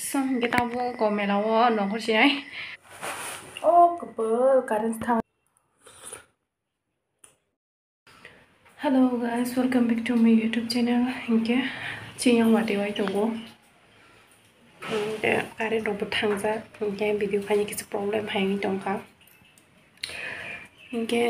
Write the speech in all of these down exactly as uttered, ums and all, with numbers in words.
So, hingke tabuk o mela o nongkhor sinai. O kwpal current thang. Hello guys, welcome back to my YouTube channel. Hingke chini watwi wai tongo. Hingke current rok bo thangjak. Hingke video khaini kisa problem hai wngwi tongkha. Hingke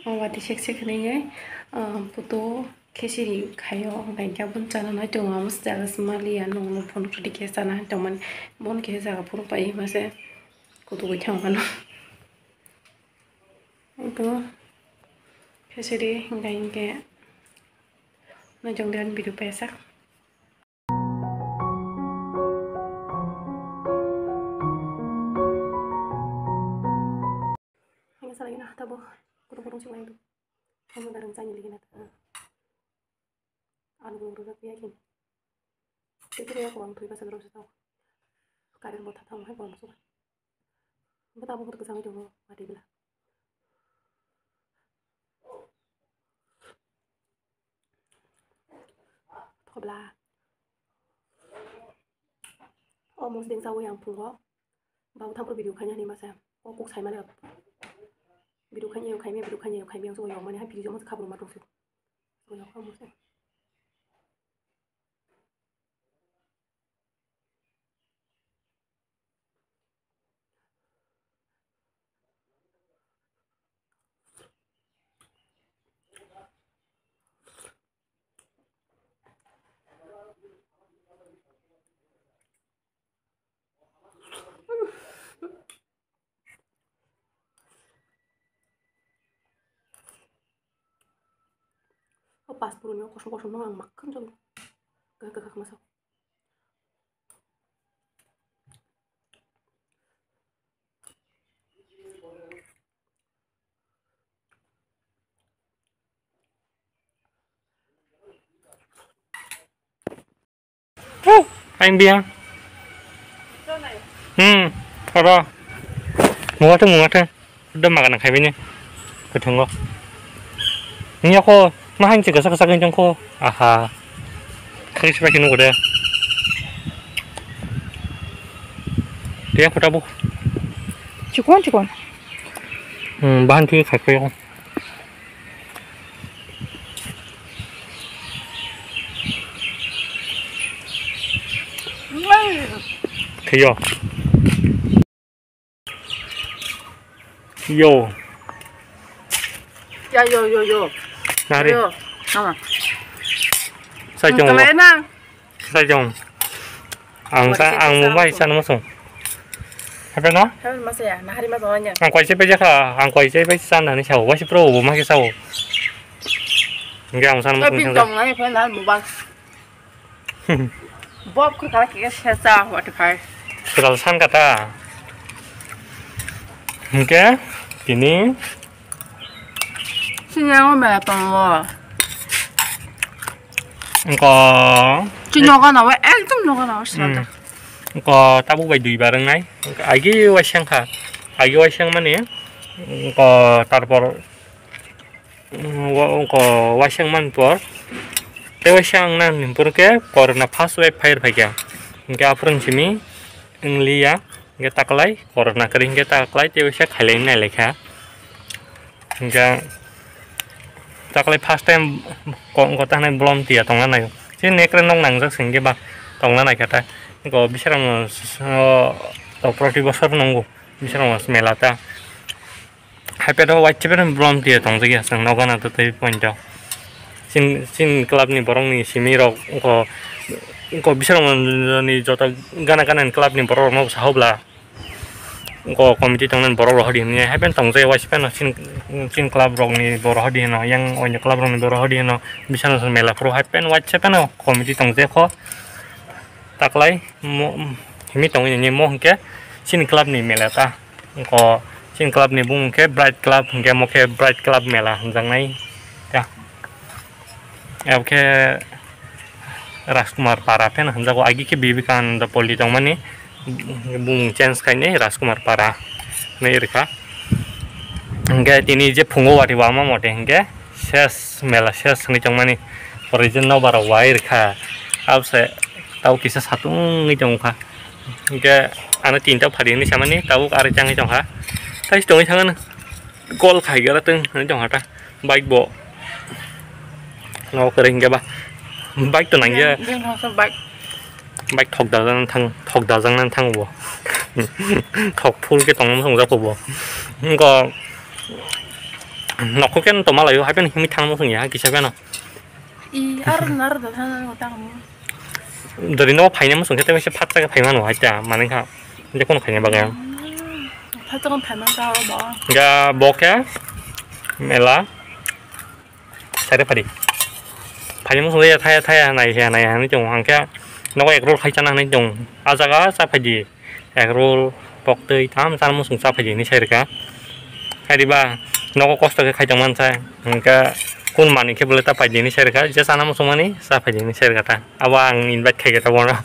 o watwi sek sek hinwi, ah, puto khesiri khaio. Hingke aboni chana nai tongo. Amo se jaga se maliya, nongno phone rwdi khe chana hai tongmani. Bono khe jaga phuru pai mase kutu gwi thang phano. Ito, khesiri, hingke, hingke, no jong dan video paisak. Hingke salai na tabo, kutu kutu sing lain tu. Kamu darang chani lagi na. Anu kutu kutu piya kini. Itu dia kurang tu iba sebelum setau. Karir buat tau hai buat masuk. Bo tabuk kwchangwi tongo watwi bwla. Thobla. O mosdeng chawi ang phungo. Babu thampru video khaina hinwi masa. O kok saimani. Video khaina, khaimya, video khaina, khaimya, ang sugo yokmani ha video masa khabru ma tongsi. Sugo yok mosdeng. O paspuruni o kosom kosom no ang makkhan jolo. Gak gak masa. Aing biya. Hmm, oro. Muwatwng, muwatwng. Ekdom magan khai bini. Kwthango. Niyako, ma hain se gasa gasa gini jongko. Aha. Kari sipai kinu gode. Dia kota bu. Chikon, chikon. Hmm, bahan thui khai khai. Khe yo. Yo. Ya, yo, yo, yo. Nari. Yo. Nama. Sai jong. Kalai na. Sai jong. Ang sa, ang mumbai san masung. Hape no? Hape masa ya, nahari masa wanya. Ang kwai se peja kha, ang kwai se peja san nani sao, wasi pro bo ma ke sao. Nge ang san masung. Tapi tong nai pe nan mubang. Bob khur kala ke se sa, what if I? Sural san kata. Nge, tini. Sini ang me tongo. Engko. Chino kana wa ekdom no kana wa santa. Hmm. Engko tabuk bai dui bar wngnai. Agi waisang kha. Agi waisang mani. Engko tarpor, mm, wa-, engko waisang man por. Te waisang nang ni por ke corona first wave fire phaikha. Engke aphuru simi. Wng liya, hingke taklai, corona kwrwi hingke taklai, tei waisa khailai nai lai kha. Hingke taklai first time ko-, kota hinai bolom tiya tongna nai. Chini nekre nok nangjak se hingke ba tongna nai kha ta. Hingke o bising rok no, o, o proti bosor nongo, bising rok no mela ta. Hai pet o waisa pet o bolom tiya tong jagya chwng nogo na twtwi point o. Chin, chin club ni borok ni simi rok wngkho, wngkho bising rok ni joto gana gana ni club ni borok rok no saho bwla. Wngkho committee tong nani borok rok hodi hwnwi hai pet tong jagya waisa pet o chin, chin club rok ni borok hodi hwno yang oini club rok ni borok hodi hwno bising rok mela phuru hai pet waisa pet o committee tong jagya kho. Taklai mo, himi tongwi nini mo hwnkhe chini club ni mela ta. Wngkho chini club ni bumung khe Bright Club hwnkhe mo khe Bright Club mela hwnjaknai ta. Abo khe Rajkumar Para pheno hwnjago, agi khe Vivekananda Pally tongmani bumung change khainai Rajkumar Para hinwi rwkha. Hwnkhe tini je phungo watwi wama mote hwnkhe ses mela ses hwnwi tongmani original no bara wai rwkha. Abse Tabuk kisa satung wngwi tongkha. Hwnkhe ano tinta phari hinwi samani tabuk ari changwi tongkha. Tai tongwi thangano call khai gala tong hinwi tongkha ta. Bike bo. No kwrwi hwnkhe ba. Bike to nangya. Bike thok dajak nang thang, thok dajak nang thang bo. Thok full khe tongma song jako bo. Hwnkhe nokho khe tongma laio hai phano himwi thangma song ya kisa phano. I, ar nar da thana ngo tang mo. Dori no phaina mo sungkhe tebese phatsa khe phaima no haita manwi kha. Je kono khaina bagwi. Phatsa khe phaima ta o bo. Ga bo khe mela sare phari. Phaina mo sungkhe thaya thaya nai ya nai ya hinwi tong hangkhe nogo egg roll khai chana hinwi tong. A jaga cha phaidi. Egg roll, poktwi, tamo chana muchung cha phaidi hinwi sai rwkha. Khaidi ba, nogo kosto khe khai tongmani sai. Hwnkhe, kun manwi khe bwlai ta phaidi hinwi sai rwkha. Je chana muchungmani cha phaidi hinwi sai rwkha ta. Abo ang invite khai khe ta bono.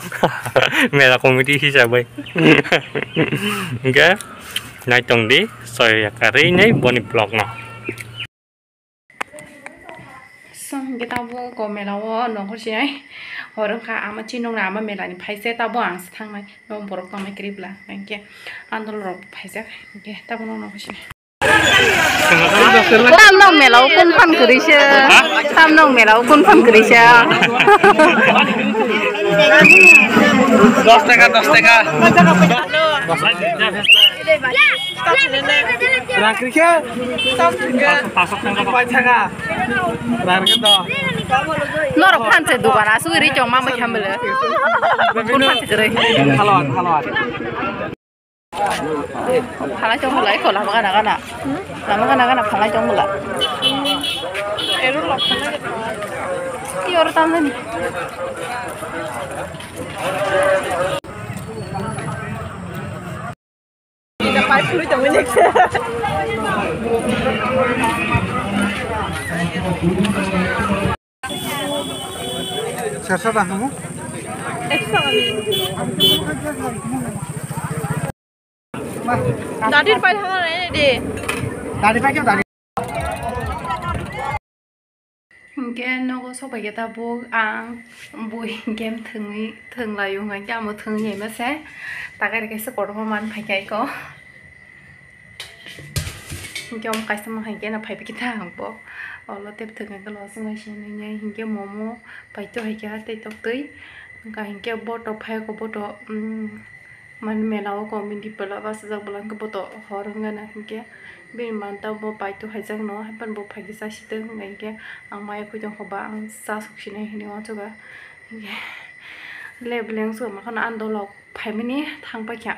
Mela committee hisabai. Hwnkhe, nai tongdi, soi yakarwi nai boni vlog no. So, hwnkhe tabuk o mela o nongkhor sinai. Horo kha ama chinokno ama mela ni phaise tabuk ang se thangnai. No borok tongmai kwrwi bwla. Hwnkhe andol rok phaijak. Hwnkhe tabuk no nongkhor sinai. Tam nong mela o kun phan kwrwi se. Tam nong mela o kun phan kwrwi se. Dos taka, dos taka. Rang kwrwi khe. Pai thaka. Rang khe do. Norok phan se dugan asugwi ri chong ma mai kham bele. Kun phan se kwrwi. Halon, halon. Phalai chong bwla, eko lama gana gana. Lama gana gana phalai chong bwla. Ero lok phalai. Ti oro tam nani. Sersa dah kamu? Dadir pai thangna nai de. Dadir pai khe dadir. Hingke nogo sopai khe tabuk ang bui game thwngwi thwnglaio hingke amo thwngwi naima se takai rwkhe se kotorma man phaikha iko. Hingke omo kaisa ma hai khe na phaibai khe ta ang bo. Olo tei bwthwk hingke losong hai se nini hingke momo paito hai khe ha tei toktwi. Hingka hingke boto phai ko boto, mm, mani mela o comedy pela bachajak bwla hingke boto hor wngya na hingke bini manta bo paito haijak no haiphano bo phai khe chasi tong hingka hingke ang maya khuitong kho ba ang cha sok sinai hinui uansukha. Hingke le beleng sukha makhano ang dolok phaimani thang paikha.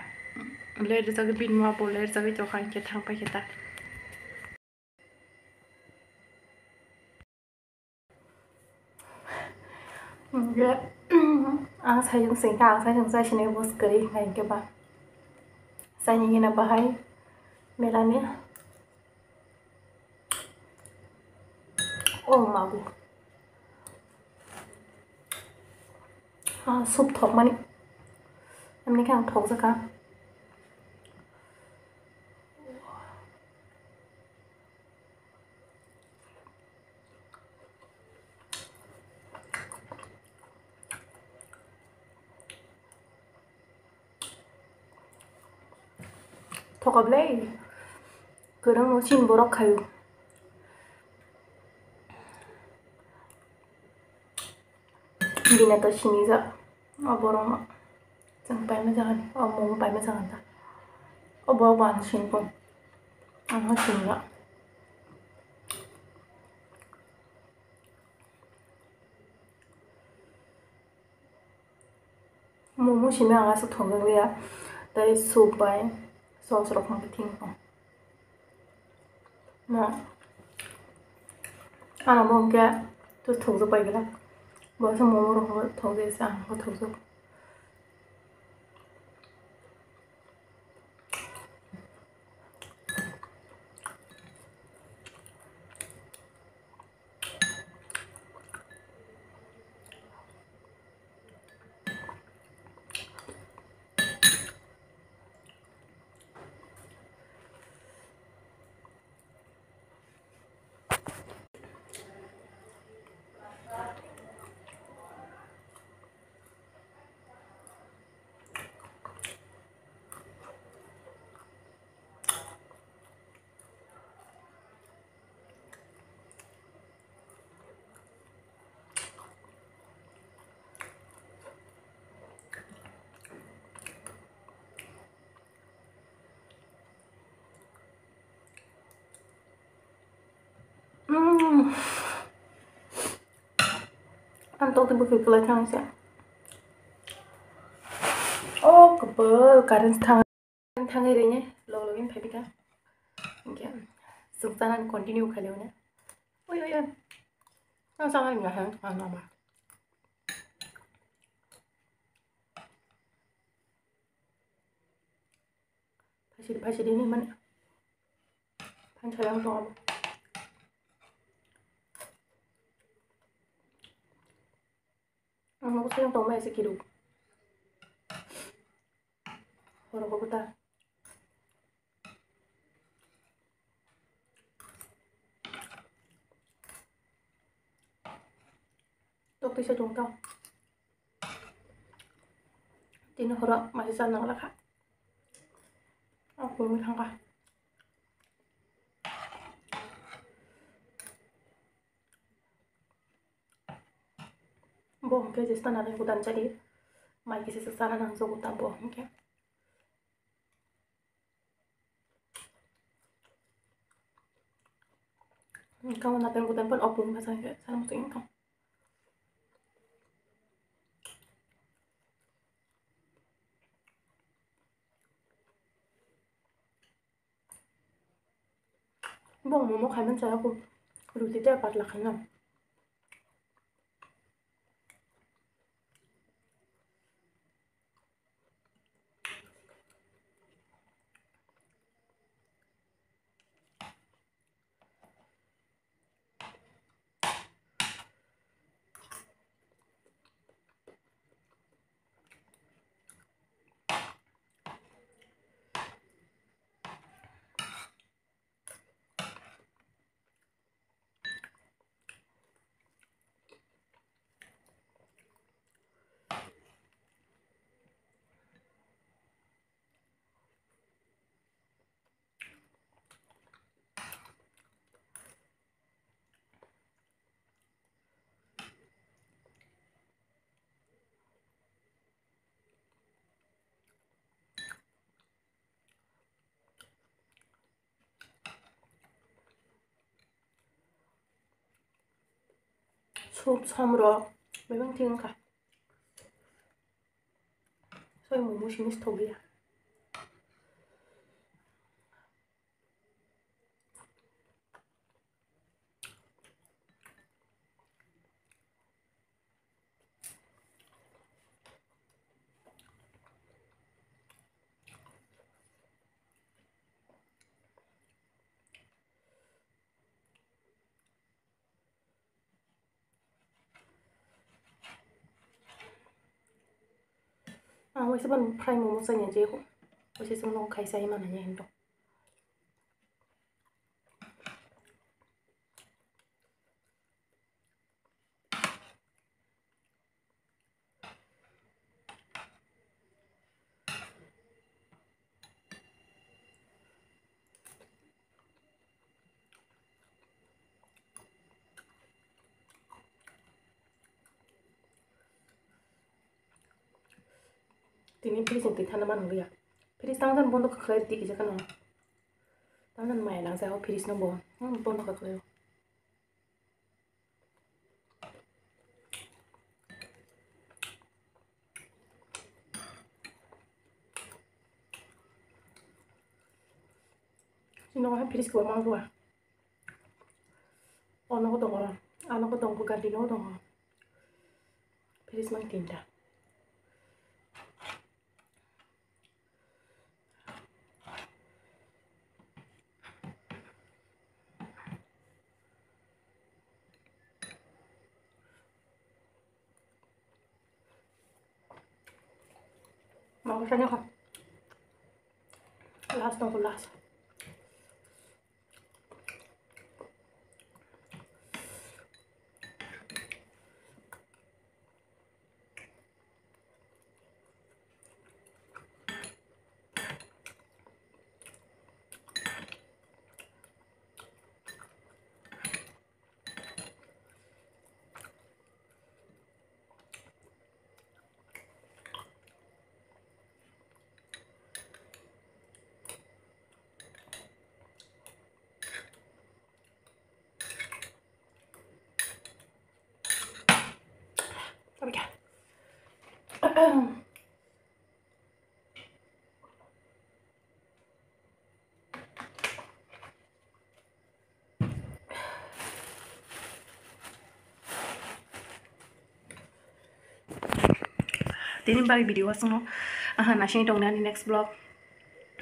Le rijak bini ma bo le rijagwi tongkha hingke thang paikhe ta. Hingke ang sayung singkha, ang sayung chai sinai bus kwrwi hingka hingke ba. Chai nini na bahai melani. Oh, magu. Ah, soup thokmani. Emni khe ang thokjakha. Thokoblai kwrwngno chini borok khaio. Bini to sinijak o borokno chwng paima jagani o momo paima jagani ta o borok bo ang sinipung ang sinijak. Momo simi ang aswk thongjak liya, tei soup bai sauce rok hwnkhai thwng kha. Mo ano bo hwnkhe thongjak bai glak, bo se momo rok thongjak se ang bo thongjak. Ang tok twi bwkhwi kwlai thang se. O kwbwl current thang, current thangwi rwini log login phai bika. Hinkhe chwng chanani continue khailai hwnwi. Oi, oi, oi. Ang chanani ya, ang, ang, ang. Phaisidi, phaisidi hinwi mani. Phan sayang tongo. Ang nogo sayang tongma ese kiru. Horo ko buta. Tok twi se tong tao. Tini horo masi cha nang lakha. Ang pungwi thangkha. Bo hwnkhe je sana nang gudan chari. Mai kisa se sana nang jogo ta bo hwnkhe. Kawan napen gudan pon opung masa ke sana mutu ingkam. Bo momo khai man chaya ko ruti te patla khai na. Soup, som rok bebak thik wngkha. Soi momo simi sithok ya. Ang waisa ban fry momo chaya je ko. Waisa chwng no khai chai mana ya hindo. Tini fridge ni twi thana man wngya. Fridge tang jan bondo khlai di kisa kano. Tang jan maya nang sa o fridge no bo. Hmm, bondo khlai. Sino ha fridge ko mang dua. Ono ko tongo, ano ko tongo, garden o tongo. Fridge mang tinta. Mau saya kok. Last tong last. Tini bagwi video aswkno, aha, naising tongni ani next vlog.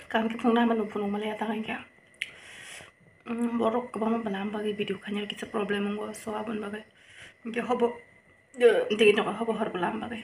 Kaham khe phunukna hama nung phunuk maliya ta hinkhe. Mm, borok kwbangma bwlam bagwi video khaina kisa problem wngo, so aboni bagwi. Hinkhe hobo, eh, digi tongo hobo hor bwlam bagwi.